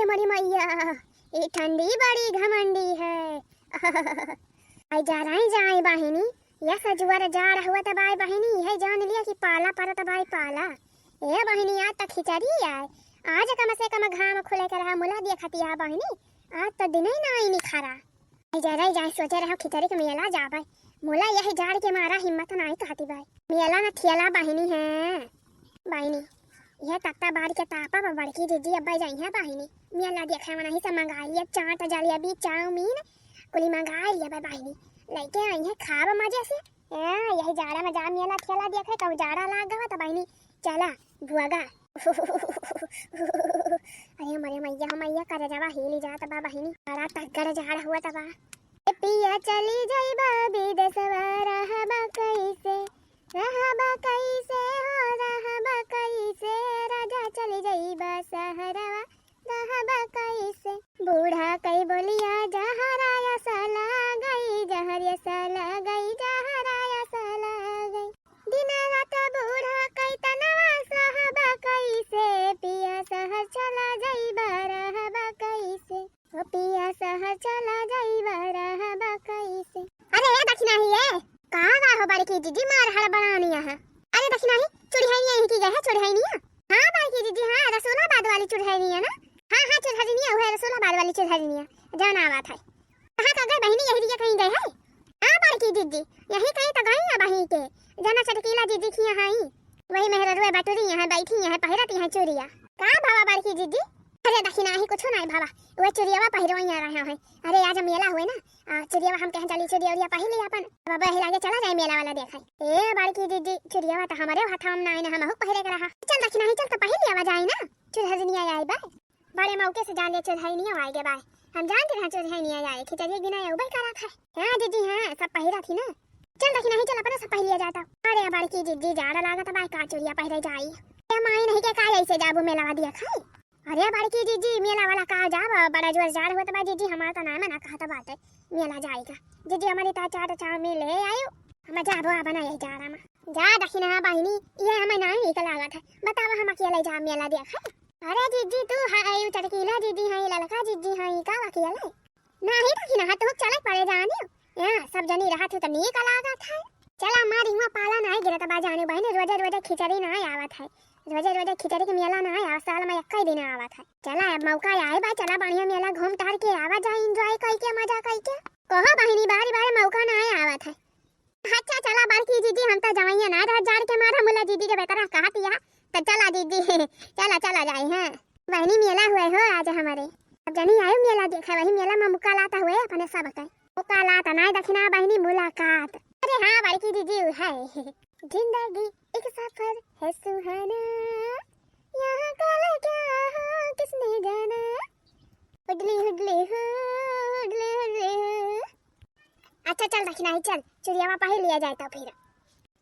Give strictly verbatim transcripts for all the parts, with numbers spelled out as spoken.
मोरी मइया, ई ठंडी बड़ी घमंडी है। आई जरइ जाई बहिनी, यस जुअर जाड़ हुअत बाय बहिनी, इहइ जान लिया कि पाला परत बाय पाला। ए बहिनी, आज त खिचड़ी आय, आज कम से कम घाम खुले के रहा, मुला देखतिया बहिनी, आज त दिनइ नाहीं निखरा। आई जरइ जाई, सोचे रहा खिचड़ी के मेला जाबइ, मुला यही जाड़ के मारा हिम्मत नाहीं कहति बाय। मेला न ठेला बहिनी है। बहिनी, इहे तख्ता बार के तापा बा बड़की जिज्जी अब्बइ जइहैं बहिनी। मेला देखइ मनही से मंगाइ लिया, चाट, जलेबी, चाउमीन, कुली मंगाइ लिया बा बहिनी। लइके अइहैं, खाब मजे से। ए, यही जाड़ा मा जा मेला ठेला देखइ, कहूँ जाड़ा लाग गवा त बहिनी, चला, भुअगा। अरे मोरे मइया, मइया, करेजवा हिली जात बा बहिनी। बड़ा तगड़ जाड़ा हुअत बा। ए पिया चली जइबा बिदेसवा, रहबा कइसे? रहबा कइसे हो, रहबा कइसे, राजा चली जइबा सहरवा, रहबा कइसे? बूढ़ा कइ बोलिया जहरा अस लागइ, जहर अस लागइ, जहरा अस लागइ। दिन रात बूढ़ा कइ तनवा सहबा कइसे, पिया सहर चला जइबा रहबा कइसे। ओ पिया सहर चला जइबा रहबा कइसे। अरे ए दखिनही ए, का बा हो बड़की जिज्जी मार हड़बड़ानी अहा? अरे दखिनही, चुड़हइनिया यहीं की गए है, चुड़हइनिया? हाँ बड़की जिज्जी, हाँ, रसूलाबाद वाली चुड़हइनिया ना? हाँ, हाँ, चुड़हइनिया, उहे रसूलाबाद वाली चुड़हइनिया, जौन आवत है। कहाँ का गए बहिनी, यही दिया कहीं गए है? हाँ बड़की जिज्जी, यहीं कहीं त गई अब वहीं के, जना चटकीला जिज्जी खिया हई, वही मेहररुए बटुरी यहाँ बैठी यहाँ पहिरत यहाँ चुरिया। का भावा बड़की जिज्जी? अरे दखिनही कुछो नाहीं भावा, उहे चुरियावा पहिरवइया रहे हैं। अरे आज मेला हुए ना, आ, चुरियावा हम कहें चली चुरिया उरिया पहिर लिया अपन, अब वही लागे चला जाए मेला वाला देखइ। ए बड़की जिज्जी, चुरियावा त हमरे हथवा मा नाहीं ना, हमहू पहिरे के रहा। चल दखिनही चल त पहिर लियावा जाई ना, चुरहजनिया आई बा। बड़े मौके से जान ले चुरहइनिया आइ गे बाय। हम जानत रहा चुरहइनिया आइ, खिचड़ी के बिना अउबइ करत है। हाँ जिज्जी हाँ, सब पहिरत ही ना। चल दखिनही चल, अपना सब पहिर लिया जाता। अरे बड़की जिज्जी जाड़ा लागत बाय, का चुरिया पहिरे जाई? ए माई नहीं के का अइसे जाबू मेलावा देखइ? अरे बड़की जिज्जी, मेला वाला का जाब, बड़ा जोर जाड़ होत बा जिज्जी, हमार त नाहीं मना कहत बाटे मेला जाए का। जिज्जी हमरी त चाट चाउमीन ले आयु, हम जाबो अब ना यही जाड़ा मा। जा दखिनहा बहिनी, इहे हमें नाहीं नीक लागत है, बतावा हम अकेले जाब मेला देखइ? अरे जिज्जी तू है यू चटकीला जिज्जी है, ललका जिज्जी है, का अकेले? नाहीं दखिनहा, तू चले पड़े जानियो। यहाँ सब जनी रहत हो त नीक लागत है। चला मारी हुआ पाला नाहीं गिरत बा जानियो बहिनी, रोजे रोजे खिचड़ी नाहीं आवत है। रोजे रोजे खिचड़ी के मेला नाहीं आवत, साल मा एक्कइ दिन आवत है। चला अब मौका आए बा, चला बढ़िया मेला घूम टहर के आवा जाए, enjoy कइके, मजा कइके। कहो बहिनी, बारी बारी मौका नाहीं आवत है। अच्छा चला बड़की जिज्जी, हम त जवइया नाहीं रह जाड़ के मारा, मुला जिज्जी के बेतरा कहतिया, त चला जिज्जी, चला, चला जाए हैं। बहिनी मेला हुए हो आज हमरे। अब जनी आयो मेला देखइ, वही मेला मा मुलाकात हुए अपने सब के। मुलाकात नाहीं दखिनहा बहिनी, मुलाकात। अरे हाँ बड़की जिज्जी है। जिंदगी एक सफर है सुहाना, यहाँ कल क्या हो किसने जाना। हुडली हुडली हो, हुडली हुडली हो। अच्छा चल दखिनही चल, चुरियावा पहिर लिया जाए त फिर।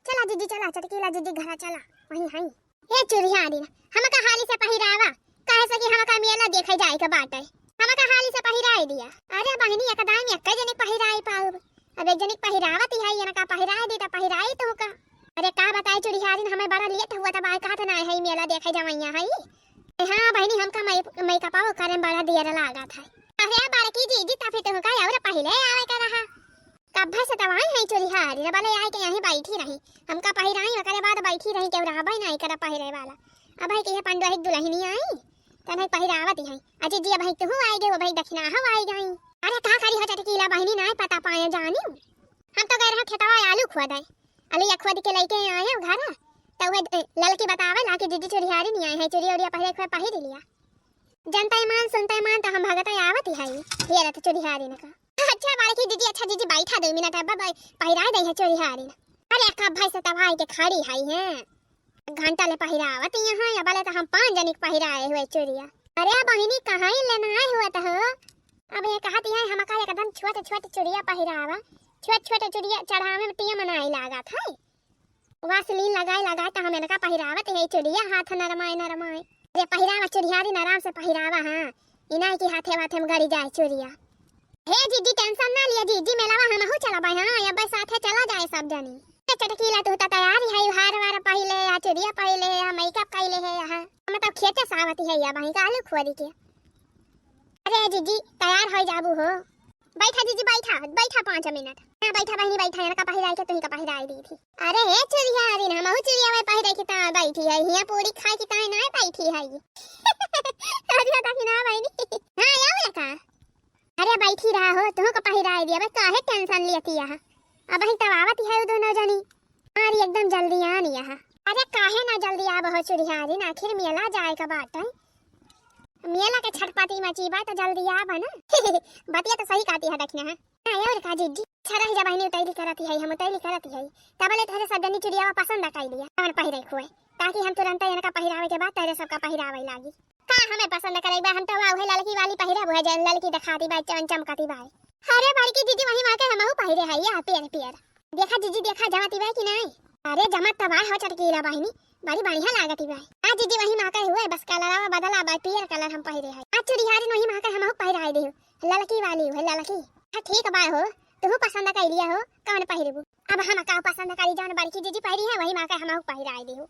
चला जिज्जी चला, चटकीला जिज्जी घरा चला, वहीं हई। ए चुरियारिन, हमका हाली से पहिरावा, काहे से कि हमका मेला देखइ जाए के बाटे। हमका हाली से पहिराइ दिया। अरे बहिनी, एक दाई मा एक्कइ जनी पहिराइ पाउब। अब एक जनी पहिरावत ही है, इनका पहिराइ दी त पहिराई तोहका। अरे का बताई चुरियारिन, हमें बड़ा लेट हुआ त बाय कहत नाहीं है मेला देखइ जवइया है। ए हाँ बहिनी, हमका मेक-, मेकअपवा करे मा बड़ा देर लागत है। अरे बड़की जिज्जी, त फिर तोहका अउर पहिले आवे के रहा। कब्बे से तवाई है चुरियारिन, बले आइके यहीं बैठी रही। हमका पहिराई, ओकरे बाद बैठी रही, केहू रहबइ नाहीं करे पहिरे वाला। अबहीं के ये पंडोहिक दुलहिनी आई, तनही पहिरावत ही। अजी जी, अबहीं तुहू आइ गे, अबहीं दखिनहा आइ गई। अरे का करी हो चटकीला बहिनी, नाहीं पता पाए जानी। हम तो गए रहे खेतवा आलू खोदइ, आलू या खोद के लइके आए घर, त उहे, ए, ललकी बतावे ला कि जिज्जी चुरियारिन आई है, चुरिया उरिया पहिरे के पहिर लिया। जनतइ मान, सुनतइ मान, त हम भगतइ आवत ही, हेरत चुरियारिन का। अच्छा बड़की जिज्जी, अच्छा जिज्जी, बैठा दो मिनट, अब बै-, पहिराइ दइ है चुरियारिन। अरे कब्बे से तवाई के खड़ी है, हैं? घंटा ले पहिरावत ही हैं, अबले त हम पाँच जनी के पहिराए हुए चुरिया। अरे बहिनी, कहाँ ले लेना है हुआ त हो? अब ये कहत ही हैं, हमका एकदम छोट छोट चुरिया पहिरावा, छोट छोट चुरिया चढ़ावे मा टेम नाहीं लागत है। वासलीन लगाए लगाए त हम इनका पहिरावत है चुरिया, हाथ नरमाए नरमाए। अरे पहिरावा चुरियारिन, आराम से पहिरावा, हाँ, इनाई की हाथे वाथे मा गड़ी जाए चुरिया। हे जिज्जी, tension ना लिया जिज्जी, मेलावा हमहू चलबइ, हाँ, अब्बे साथे चला जाए सब जनी। ए चटकीला, तू त तैयार ही है, हार वार पहिले, या चुरिया पहिले, या मेकअप कइले है, यहाँ हम तो खेते से आवत ही है, या वहीं का आलू खोदी के। अरे जीजी, तैयार होइ जाबू हो। बैठा जीजी, बैठा, बैठा पाँच मिनट। ना बैठा बहिनी, बैठा, इनका पहिराई के तुही का पहिराई दी थी। अरे हे चुरियारिन, हमहू चुरिया में पहिरे की ता बैठी है, हिया पूरी खाए की ता ना बैठी है। अरे देखी ना बहिनी। हाँ, आओ ना का। अरे बैठी रहा हो, तुहू का पहिराई दिया, बस काहे tension लेती है। अब ही तब आवत है उ दोनों जनी। अरे एकदम जल्दी आनी है। अरे काहे ना जल्दी आब हो चुरियारिन, आखिर मेला जाए का बाटे। मेला के छटपटी मची बा तो जल्दी आब ना। बतिया तो सही कहती है दखिना है। हाँ, और का जीजी? अच्छा रह जा बहिनी, उतैली करत ही है, हम उतैली करत ही है। तबले तोहरे सब जनी चुरियावा पसंद कई लिया, कवन पहिरे खुए, ताकि हम तुरंत इनका पहिरावे के बाद तोहरे सबका पहिरावे लागी। का हमें पसंद करे बा, हम तो वह ललकी वाली पहिरे, वह जन ललकी दिखाती बा, चम चमकती बा। अरे बड़की जीजी, वही माँ के हमहू पहिरे है या पियर पियर। देखा जीजी, देखा जमती बा कि नहीं? अरे जमत तो बा हो चटकीला बहिनी, बड़ी बढ़िया लागती बा। आ जीजी, वही माँ के हुए, बस कलरवा बदला बा, पियर कलर हम पहिरे है। आ चुरियारिन, वही माँ के हमहू पहिराई देहु, ललकी वाली हुए, ललकी। हाँ ठीक बा हो, तुहू पसंद कई लिया हो, कवन पहिरबू? अब हम का पसंद करी, जौन बड़की जीजी पहिरी है, वही माँ के हमहू पहिराई देहु।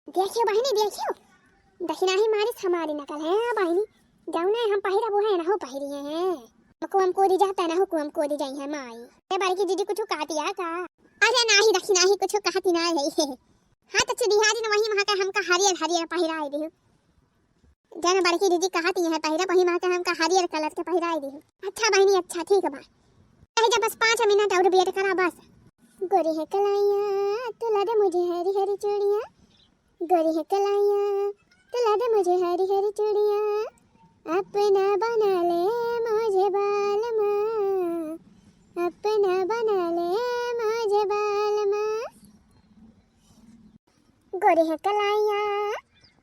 देखियो बहिनी, देखियो, दखिना ही मारिस हमारी नकल है बहिनी, जौने हम पहिरबू है, नहु पहिरी है। कुआम कूदी जाता, नहु कुआम कूदी जाई है माई। ए बड़की जीजी कुछ कहती है का? अरे नाही दखिना ही कुछ कहती ना है। हाँ तो चुरियारिन, वही माँ के हमका हरियर हरियर पहिराई देहु। जौन बड़की जीजी कहती है पहिरे, वही माँ के हमका हरियर कलर के पहिराई देहु। अच्छा बहिनी, अच्छा ठीक बा। रह जा बस पाँच मिनट और wait करा बस। गोरी है कलाइयाँ, तू ला दे मुझे हरी हरी चूड़ियाँ। गोरी है कलाइयाँ, तू ला दे मुझे हरी हरी चूड़ियाँ। अपना बना ले मुझे बालमा, अपना बना ले मुझे बालमा। गोरी है कलाइयाँ,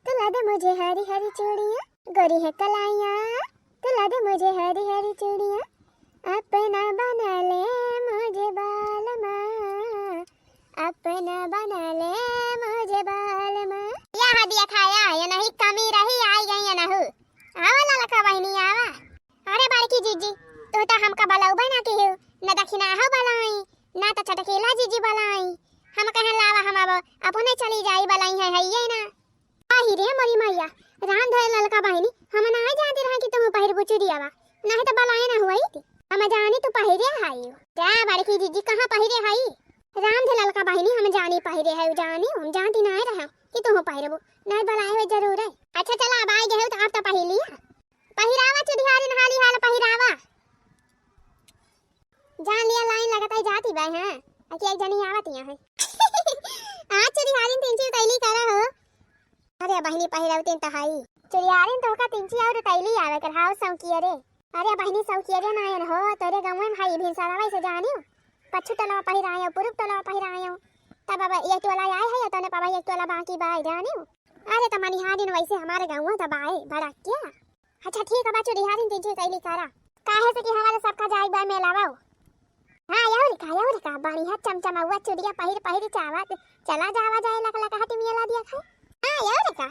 तू ला दे मुझे हरी हरी चूड़ियाँ। गोरी है कलाइयाँ, तू ला दे मुझे हरी हरी चूड़ियाँ। अपना बना ले मुझे बालमा, अपना बना ले मुझे बालमा। या हदिया खाया, ये नहीं कमी रही, आई गई ये नहु। आवा ललका बहिनी, आवा। अरे बड़की जीजी, तू तो हमका बलौबे ना किहु, न दखिना हो बलाई, ना तो चटकीला जीजी बलाई। हम कहें लावा, हम अब अपने चली जाई, बलाई है, है ये ना। आही रे मोरी मैया, राम धरे ललका बहिनी, हम नाहीं जानती रहा कि तुहू पहिरबू चुरियावा, नाहीं तो बलाए ना हुई थी। हम जानी तू पहिरे हाई। जा बड़की जीजी, कहाँ पहिरे हाई? राम धरे ललका बहिनी, हम जानी पहिरे है, जानी, हम जानती नाहीं रहा कि तुहू पहिरबू, नाहीं बलाए हुए जरूर है। अच्छा चला, अब आई गए हो तो आप तो पहिर लिया। पहिरावा चुरियारिन, हाली हाल पहिरावा। जान लिया लाइन लगत है जाती बा, हाँ। अकी एक जनी आवत यहाँ है। आज चुरियारिन तिनची उतैली करा हो। अरे बहिनी पहिरौतिन तहाई। चुरियारिन तोहका तिनची और उतैली आवे कर हाउ सौकिया रे। अरे बहिनी सौकिया रे नायन हो, तोरे गाँव में भाई भिनसरवा से जानियो। पच्छु टोलवा पहिरायो, पुरुब टोलवा पहिरायो। तब अब एक टोला आए है, तने पावा एक टोला बाकी बा जानियो। अरे त मनिहारिन वैसे हमारे गाँव त बाए, बड़ा क्या? अच्छा ठीक बा, चुरियारिन तिनची उतैली करा। काहे से कि हमारे सबका जाए बा मेला बाऊ। हाँ, यहो रे का, यहो रे का, बढ़िया चमचमावा चुरिया पहिर पहिर चावा, चला जावा जाए लक लक हटी मेला दिया खाए। हाँ, यहो रे का।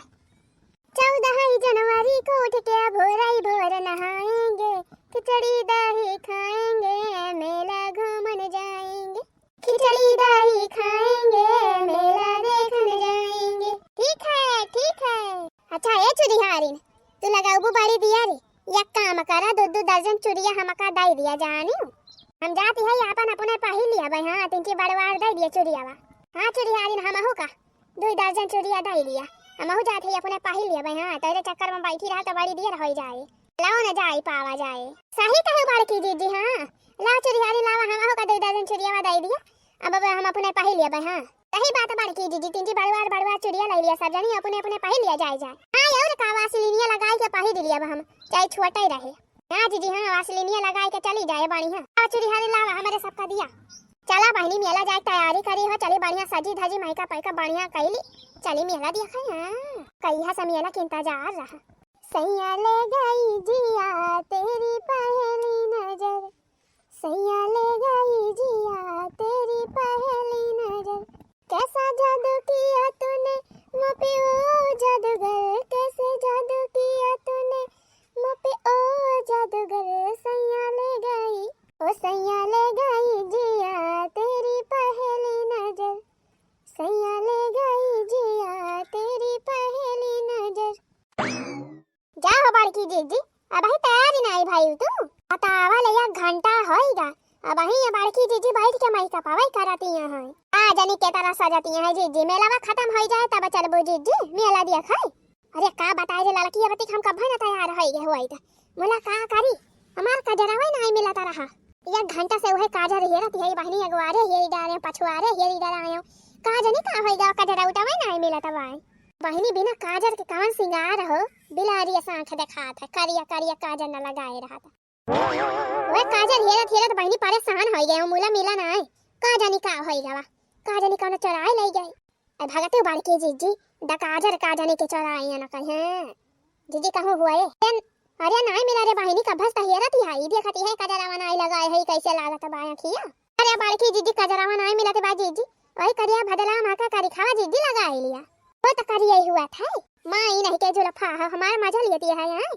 चौदह ही जनवरी को उठ के भोरई भोर नहाएंगे, खिचड़ी दही खाएंगे, मेला घूमन जाएंगे। खिचड़ी दही खाएंगे, मेला देखन जाएंगे। ठीक है, ठीक है। अच्छा, ए चुरिहारिन, तू लगाउबू बड़ी दिया रे, एक काम करा, दो दो दर्जन चुरिया हमका दई दिया जानियो। हम जाती है आपन अपने पहिर लिया बे, हाँ, तिनकी बड़वार दई दिया चुरियावा। हाँ चुरिहारिन, हमहू का दो दर्जन चुरिया दई दिया, हमहू जाती है अपने पहिर लिया बे, हाँ, तेरे चक्कर में बैठी रहा तो बड़ी देर हो जाए। लाओ न जाई पावा जाए। सही कहे बड़की जीजी, हाँ। लाओ चुरिहारी लावा, हम हो का दो दर्जन चुरियावा दे दिया। अब, अब हम अपने पहिर लिया बे, हाँ। सही बात बड़की जीजी, तीन जी बड़वार, बड़वार चुरिया ले लिया, सब जनी अपने, अपने पहिर लिया जाए, जाए। हाँ, और का वासलिनिया लगाई के पहिर लिया अब हम, चाहे छोटा ही रहे। हाँ जीजी, हाँ, वासलिनिया लगाई के चली जाए बानी, हाँ। लाओ चुरिहारी लावा, हमारे सबका दिया। चला बहिनी, मेला जाए तैयारी करी हो, चली बढ़िया सजी धजी, माइका पाइका बढ़िया कैली, चली मेला देखा, हाँ। कहिया से मेला के इंतजार रहा। सैया ले गई जिया तेरी पहली नजर, सैया ले गई जिया तेरी पहली नजर। कैसा जादू किया तूने मुझ पे ओ जादूगर, कैसे जादू किया तूने मुझ पे ओ जादूगर। सैया ले गई, ओ सैया ले गई जिया तेरी पहली नजर, सैया ले गई जिया तेरी पहली नजर। जा हो बड़की जीजी, अबहीं तैयारी नाई भइउ तू? बतावा ले, एक घंटा होइगा। अबहीं ये बड़की जिज्जी बैठ के मेकअपवा करतिया हैं। का जनी के तरह सजतिया हैं जिज्जी, मेलावा खतम होइ जाए तब चलबो जिज्जी, मेला देखै। अरे का बताई रे लड़की, अब तक हम कब्बे ना तैयार होइगे होइत। मुला का करी, हमार कजरवा नाई मिलत रहा। एक घंटा से उहे काजर हेरत हई बहिनी, अगवारे हेरी डारे, पछुआरे हेरी डारे। का जनी का होइगा, कजरउटवा नाई मिलत बाय। बहिनी बिना काजर के कवन सिंगार हो, बिलारी अस आँख देखात है, करिया करिया काजर न लगाए रहत। ओए काजर हेरत हेरत बहिनी परेशान होइगे, मुला मिला नाई। का जनी का होइगा बा, का जनी कवन चोराए लइ गए। ए भगते बड़की जिज्जी, द काजर का जनी के चोराए न कहे। जिज्जी कहूँ हुआ ए? अरे नाई मिला रे बहिनी, कब्बे से त हेरत ही हई, देखत ही है कजरवा नाई लगाए है, कैसे लागत बा अँखिया। अरे बड़की जिज्जी, कजरवा नाई मिलत बा जिज्जी, वही करिया भदला मा का करिखावा जिज्जी लगाए लिया। वो त करिया ही हुआ था। माई नहीं के जुलफा हो, हमार मजा लियत है, हैं?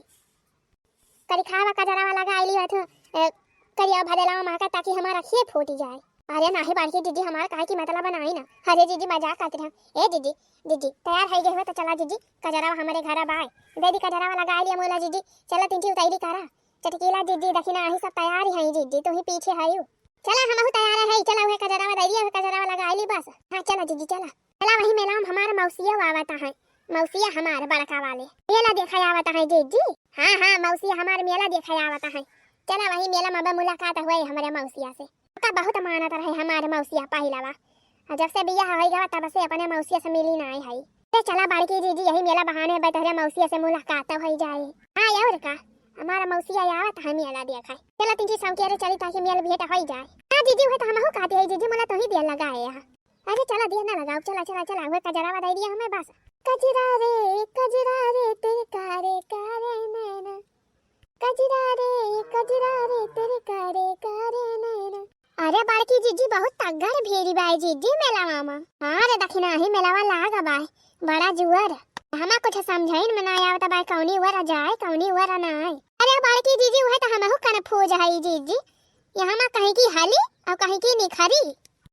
करिखावा कजरवा लगाए लिया था, ए, करिया भदला मा का, ताकि हमार अँखिए फूट जाए। अरे नाही बड़की जिज्जी, हमार काहे की मतलब नाई ना। अरे जिज्जी मजाक करत रहे। ए जिज्जी, जिज्जी तैयार होइगे हो त चला जिज्जी, कजरवा हमरे घर बाय। दे दी कजरवा लगाए लिया मुला जिज्जी, चला तिनठी उतैली करा। चटकीला जिज्जी, दखिना आही सब तैयार ही हैं जिज्जी, तू ही पीछे हयू। चला हमहू तैयार है, चला उहे कजरवा दे दिया, उहे कजरवा लगाए ली बस। हाँ चला जिज्जी चला। चला वही मेला मा हमार मौसिया आवत है, मौसिया हमार बड़का वाले। मेला देखा आवत है जिज्जी। हाँ हाँ मौसिया हमार मेला देखा आवत है। चला वही मेला मा बा मुलाकात हुए हमरे मौसिया से। का बहुत मानत रहे हमार मौसिया पहिलवा। आ जब से बियाह होइगा तब से अपने मौसिया से मिली नाई हई। ते चला बड़की जिज्जी, यही मेला बहाने बा तोहरे मौसिया से मुलाकात होइ जाए। हाँ और का, हमार मौसिया आवत है मेला देखै। चला तिनठी सौंके रे चली ताकि मेल भेंट होइ जाए। हाँ जिज्जी, उहे त हमहू कहती है जिज्जी, मुला तोही देर लगाए है। अरे चला देर ना लगाओ, चला चला चला, उहे कजरवा दे दिया हमें बस। कजरा रे कजरा रे तेरे कारे कारे नैना, कजरा रे कजरा रे तेरे कारे कारे नैना। अरे बड़की जिज्जी, बहुत तगड़ भीड़ बाय जिज्जी मेलावा मा। हाँ रे दखिना ही मेलावा लाग बाय, बड़ा जुअर। हमा कुछ समझइन मा ना आवत बाय, कौनी ओर जाए कौनी ओर ना आए। अरे बड़की जिज्जी, उहे त हमहू कन्फ्यूज हई जिज्जी, यहाँ मा कहीं की हली और कहीं की निखरी।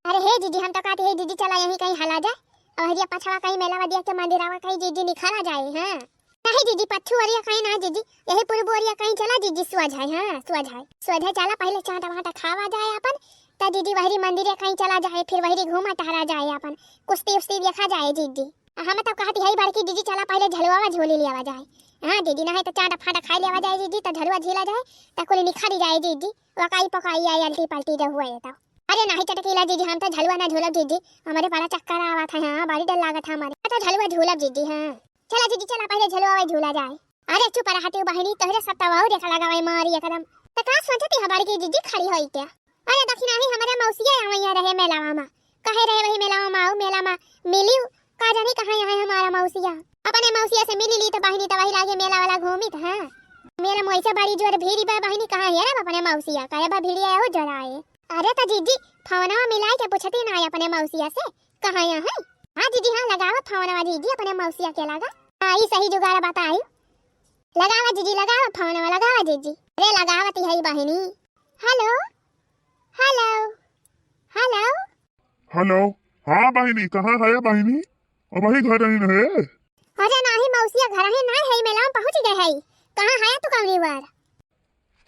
अरे हे जिज्जी, हम तो कहती है जिज्जी चला यहीं कहीं हला जाए, और हरिया पछवा कहीं मेलावा देख के मंदिरावा कहीं जिज्जी निखरा जाए। हाँ नहीं जिज्जी, पच्छू ओरिया कहीं ना जिज्जी, यही पूर्व ओरिया कहीं चला जिज्जी, सोझ है, हाँ सोझ है, सोझ है चला, पहले चाट वाट खावा जाए अपन, त जिज्जी वहरी मंदिरे कहीं चला जाए, फिर वहरी घूमा टहरा जाए अपन, कुश्ती उश्ती देखा जाए जिज्जी। हम तब कहती है बड़की जिज्जी चला पहले झलुआवा झूली लियावा जाए। हाँ जिज्जी, नहीं त चाट फाट खाई लियावा जाए जिज्जी, त झलुआ झीला जाए, त कुल निखरी जाए जिज्जी, वकाई पकाई आई अल्टी पल्टी जो हुए तो। अरे नाही चटकीला जिज्जी, हम तो झलुआ ना झूलब जिज्जी, हमरे बड़ा चक्कर आवत है, हाँ बड़ी डर लागत है हमरे, तो झलुआ झूलब जिज्जी, हाँ। चला जिज्जी, चला पहले झलुआ वही झूला जाए। अरे चुप रहा तू बहिनी, तोहरे सब तवा देखा लगा वही मारी एकदम। त का सोचती है बड़की जिज्जी खड़ी होई के? अरे दखिना ही हमरे मौसिया आवैया रहे मेलावा मा, कहे रहे वही मेलावा मा आऊ, मेला मा मिली, का जानी कहाँ यहाँ हमारा मौसिया। अपने मौसिया से मिली ली त बहिनी त वही लागे मेला वाला घूमित है। मेला मा वैसे बड़ी जोर भीड़ बा बहिनी, कहाँ हेरब अपने मौसिया, कहे बा भीड़िया हो जोर आए। अरे त जिज्जी, फोनवा मिलाई के पूछती ना अपने मौसिया से, कहाँ यहाँ है? हाँ जिज्जी, हाँ, लगावा फोनवा जिज्जी, अपने मौसिया के लगा। हाँ, ई सही जुगाड़ बताई। लगावा जिज्जी, लगावा फोनवा, लगावा जिज्जी। अरे लगावती है बहिनी। हेलो, हेलो, हेलो। हेलो, हाँ बहिनी, कहाँ है बहिनी? अबही घर ही न है? अरे नाही मौसिया, घर ही ना है, मेला मा पहुँच गए है। कहाँ है तू कौनी बार?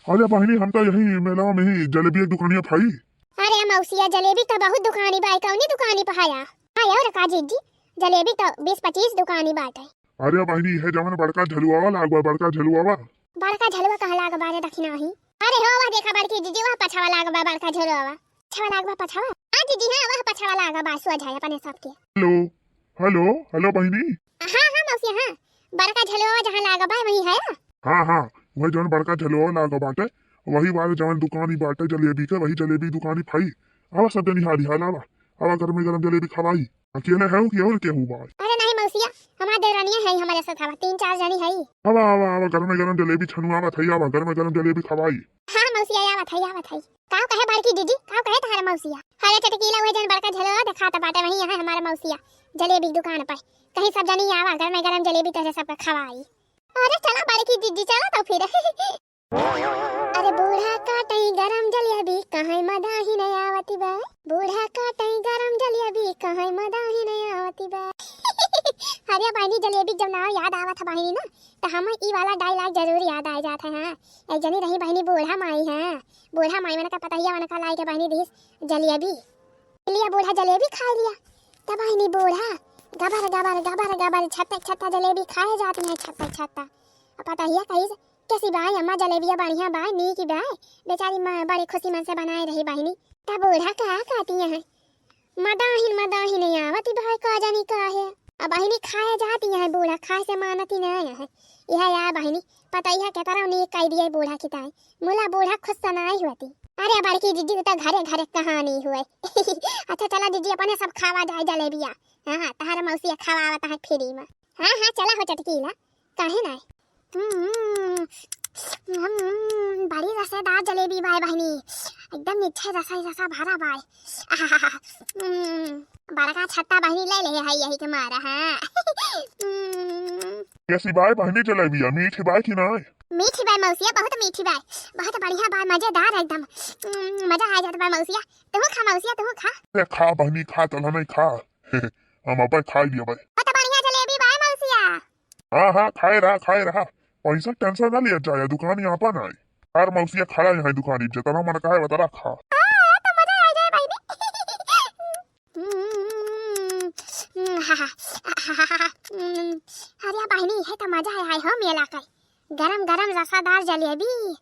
अरे बहिनी, हम तो यही मेला मा ही जलेबी एक दुकानिया भाई। अरे मौसिया, जलेबी तो बहुत दुकानी बा, कौनी दुकानी पे हया? हाँ और का जिज्जी, जलेबी तो बीस पच्चीस दुकानी बाटे। अरे बहिनी, है जवन बड़का झलुआवा लागवा, बड़का झलुआवा। बड़का झलुआ कहाँ लागवा रे दखिना ही? अरे हो वह देखा बड़की जिज्जी, वह पछवा लागवा बड़का झलुआवा। पछवा लागवा पछवा। हाँ जिज्जी, हाँ वह पछवा लागवा, सोझ है अपने सबके। हेलो, हेलो, हेलो बहिनी। हाँ हाँ मौसिया, हाँ बड़का झलुआवा जहाँ लागवा वही है। हाँ हाँ, वही जवन बड़का झलुआवा लागवा बाटे, वही वाले जवन दुकानी बाटे जलेबी के, वही जलेबी दुकानी भाई। आवा सब जनी हाली हाल आवा, आवा गरमे गरम जलेबी खवाई। अकेले है कि और केहू बा? अरे नहीं मौसिया, हमार देवरानिया है हमारे साथ, आवा तीन चार जनी है। आवा आवा आवा, गरमे गरम जलेबी छनुआवा थई, आवा गरमे गरम जलेबी खवाई। हाँ मौसिया, आवा थई, आवा थई। काव कहे बड़की जिज्जी, काव कहे तहार मौसिया? अरे चटकीला, वही जन बड़का झलुआ देखात बाटे, वही यहाँ हमार मौसिया जलेबी दुकान पर। कहीं सब जनी आवा, गरमे गरम जलेबी तोहरे सबके खवाई। अरे चला बड़की जिज्जी, चला तो फिर। अरे बूढ़ा काटई गरम जलेबी, कहाँ मदाही न आवती बा। बूढ़ा काटई गरम जलेबी, कहाँ मदाही न आवती बा। अरे बहिनी, जलेबी जब नाव याद आवत है बहिनी ना, तो हम ई वाला डायलॉग जरूर याद आ जात। है, हाँ। एक जनी रही बहिनी बूढ़ा माई, हाँ, बूढ़ा माई, मन का पतहिया, मन का लाई के बहिनी दिहिस जलेबी। लिया बूढ़ा जलेबी खाइ लिया। तब बहिनी बूढ़ा गबर गबर गबर गबर छत्ता छत्ता जलेबी खाए जाती है, छत्ता छत्ता। अब पतहिया कहिस, "कैसी बाय अम्मा, जलेबिया बढ़िया बाय, नीक बाय?" बेचारी माँ बड़ी खुशी मन से बनाए रही बहिनी। तब बूढ़ा का कहती है, "मदाहिन मदाहिन आवती बाय, का जानी का है।" अब बहिनी खाए जाती है, बूढ़ा खाए से मानती नहीं है। यह या बहिनी पतहिया के तरह नीक कह दिए बूढ़ा की ताई। मुला बूढ़ा खुश सनाई हुआ थी। अरे बड़की जिज्जी, तो घरे घरे कहानी हुए। अच्छा चला जिज्जी, अपने सब खावा जाए जलेबिया। हाँ, हाँ, तहार मौसिया खवावत है फ्री में। हाँ, हाँ, चला हो चटकीला, काहे ना। हम्म, हम्म, बड़ी रसेदार जलेबी बाय बहिनी, एकदम मीठे रसा ही रसा भरा बाय। आहाहा, हम्म, बड़का छत्ता बहिनी ले ले है यही के मारा, हाँ। हम्म। कैसी बाय बहिनी जलेबिया, मीठी बाय कि नाय? मीठी बाय मौसिया, बहुत मीठी बाय, बहुत बढ़िया बाय, मजेदार एकदम। हम्म, मजा आ जात बाय मौसिया। तू खा मौसिया, तू खा। अरे खा बहिनी खा, चला नहीं खा। हम अब खाई लिया बाय। बहुत बढ़िया जलेबी बाय मौसिया। हाँ, हाँ, खाए रहा, खाए रहा। पैसा टेंशन ना लिया जाए, दुकान यहाँ पर ना है। यार मौसिया खड़ा यहाँ दुकान, जितना मन कहे उतना खा। हाँ, तो मजा आ जाए बहिनी। हम्म, हम्म, हम्म, हा, हा, हा, हा, हा, हम्म। अरे बहिनी, है तो मजा है, है हो मेला का। गरम गरम रसादार जलेबी,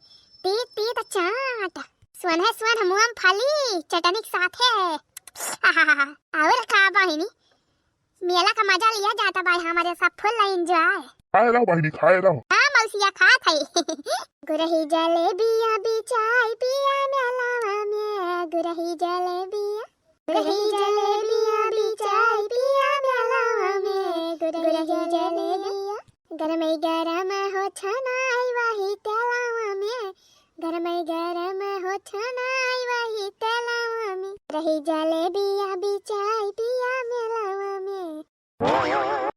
तीत तीत चाट, सोन है सोन मूंगफली चटनी के साथे। हा, हा, हा, हा। और का बहिनी, मेला का मजा लिया जाता बाय हमारे सब full enjoy। खाए रहो बहिनी, खाए रहो। हाँ मौसिया खात है। गुरही जलेबिया बिचाई पिया मेलावा में, गुरही जलेबिया, गुरही जलेबिया बिचाई पिया मेलावा में, गुरही जलेबिया। गरमई गरम हो छनाई वही तेलावा में, गरमई गरम हो छनाई वही तेलावा में। रही जलेबिया बिचाई